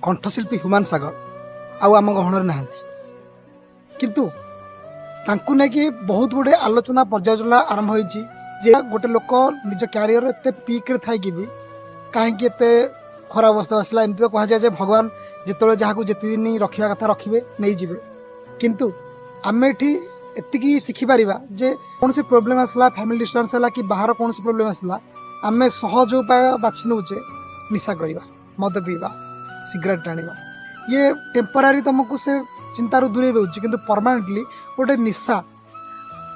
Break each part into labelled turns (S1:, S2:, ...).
S1: କଣ୍ଠଶିଳ୍ପୀ ହ୍ୟୁମାନ ସାଗର ଆଉ ଆମ ଗହଣରେ ନାହାନ୍ତି। କିନ୍ତୁ ତାଙ୍କୁ ନେଇକି ବହୁତ ଗୁଡ଼ିଏ ଆଲୋଚନା, ପର୍ଯ୍ୟାଲୋଚନା ଆରମ୍ଭ ହୋଇଛି ଯେ ଗୋଟେ ଲୋକ ନିଜ କ୍ୟାରିୟର ଏତେ ପିକ୍ରେ ଥାଇକି ବି କାହିଁକି ଏତେ ଖରାପ ଅବସ୍ଥା ଆସିଲା। ଏମିତି ତ କୁହାଯାଏ ଯେ ଭଗବାନ ଯେତେବେଳେ ଯାହାକୁ ଯେତେ ଦିନ ରଖିବା କଥା ରଖିବେ, ନେଇଯିବେ। କିନ୍ତୁ ଆମେ ଏଠି ଏତିକି ଶିଖିପାରିବା ଯେ କୌଣସି ପ୍ରୋବ୍ଲେମ୍ ଆସିଲା, ଫ୍ୟାମିଲି ଡିଷ୍ଟାନ୍ସ ହେଲା କି ବାହାର କୌଣସି ପ୍ରୋବ୍ଲେମ୍ ଆସିଲା, ଆମେ ସହଜ ଉପାୟ ବାଛି ନେଉଛେ, ନିଶା କରିବା, ମଦ ପିଇବା, ସିଗାରେଟ୍ ଟାଣିବା। ଇଏ ଟେମ୍ପୋରାରୀ ତୁମକୁ ସେ ଚିନ୍ତାରୁ ଦୂରେଇ ଦେଉଛି, କିନ୍ତୁ ପରମାନେଣ୍ଟଲି ଗୋଟେ ନିଶା,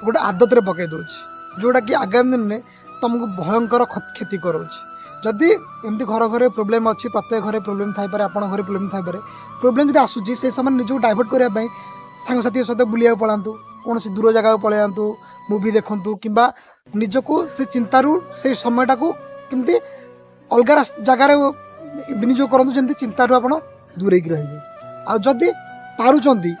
S1: ଗୋଟେ ଆଦତରେ ପକାଇ ଦେଉଛି, ଯେଉଁଟାକି ଆଗାମୀ ଦିନରେ ତୁମକୁ ଭୟଙ୍କର କ୍ଷତି କରାଉଛି। ଯଦି ଏମିତି ଘର ଘରେ ପ୍ରୋବ୍ଲେମ୍ ଅଛି, ପ୍ରତ୍ୟେକ ଘରେ ପ୍ରୋବ୍ଲେମ୍ ଥାଇପାରେ, ଆପଣଙ୍କ ଘରେ ପ୍ରୋବ୍ଲେମ୍ ଥାଇପାରେ। ପ୍ରୋବ୍ଲେମ୍ ଯଦି ଆସୁଛି, ସେ ସମୟରେ ନିଜକୁ ଡାଇଭର୍ଟ କରିବା ପାଇଁ ସାଙ୍ଗସାଥିଙ୍କ ସହିତ ବୁଲିବାକୁ ପଳାନ୍ତୁ, କୌଣସି ଦୂର ଜାଗାକୁ ପଳାଯାଆନ୍ତୁ, ମୁଭି ଦେଖନ୍ତୁ କିମ୍ବା ନିଜକୁ ସେ ଚିନ୍ତାରୁ ସେ ସମୟଟାକୁ କେମିତି ଅଲଗା ଜାଗାରେ ବିନିଯୋଗ କରନ୍ତୁ, ଯେମିତି ଚିନ୍ତାରୁ ଆପଣ ଦୂରେଇକି ରହିବେ। ଆଉ ଯଦି ପାରୁଛନ୍ତି,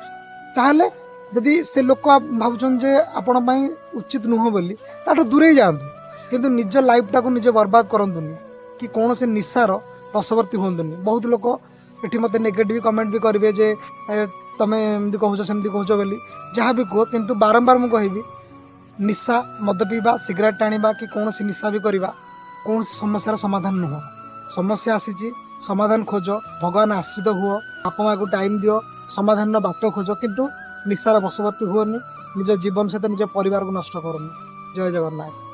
S1: ତାହେଲେ ଯଦି ସେ ଲୋକ ଭାବୁଛନ୍ତି ଯେ ଆପଣ ପାଇଁ ଉଚିତ ନୁହଁ ବୋଲି, ତାଠୁ ଦୂରେଇ ଯାଆନ୍ତୁ। କିନ୍ତୁ ନିଜ ଲାଇଫଟାକୁ ନିଜେ ବର୍ବାଦ କରନ୍ତୁନି କି କୌଣସି ନିଶାର ବଶବର୍ତ୍ତୀ ହୁଅନ୍ତୁନି। ବହୁତ ଲୋକ ଏଠି ମୋତେ ନେଗେଟିଭ୍ କମେଣ୍ଟ ବି କରିବେ ଯେ ତମେ ଏମିତି କହୁଛ, ସେମିତି କହୁଛ ବୋଲି। ଯାହା ବି କୁହ, କିନ୍ତୁ ବାରମ୍ବାର ମୁଁ କହିବି, ନିଶା, ମଦ ପିଇବା, ସିଗାରେଟ୍ ଟାଣିବା କି କୌଣସି ନିଶା ବି କରିବା କୌଣସି ସମସ୍ୟାର ସମାଧାନ ନୁହଁ। ସମସ୍ୟା ଆସିଛି, ସମାଧାନ ଖୋଜ, ଭଗବାନ ଆଶ୍ରିତ ହୁଅ, ବାପା ମାଆକୁ ଟାଇମ୍ ଦିଅ, ସମାଧାନର ବାଟ ଖୋଜ, କିନ୍ତୁ ନିଶାର ବଶବର୍ତ୍ତୀ ହୁଅନି। ନିଜ ଜୀବନ ସହିତ ନିଜ ପରିବାରକୁ ନଷ୍ଟ କରନି। ଜୟ ଜଗନ୍ନାଥ।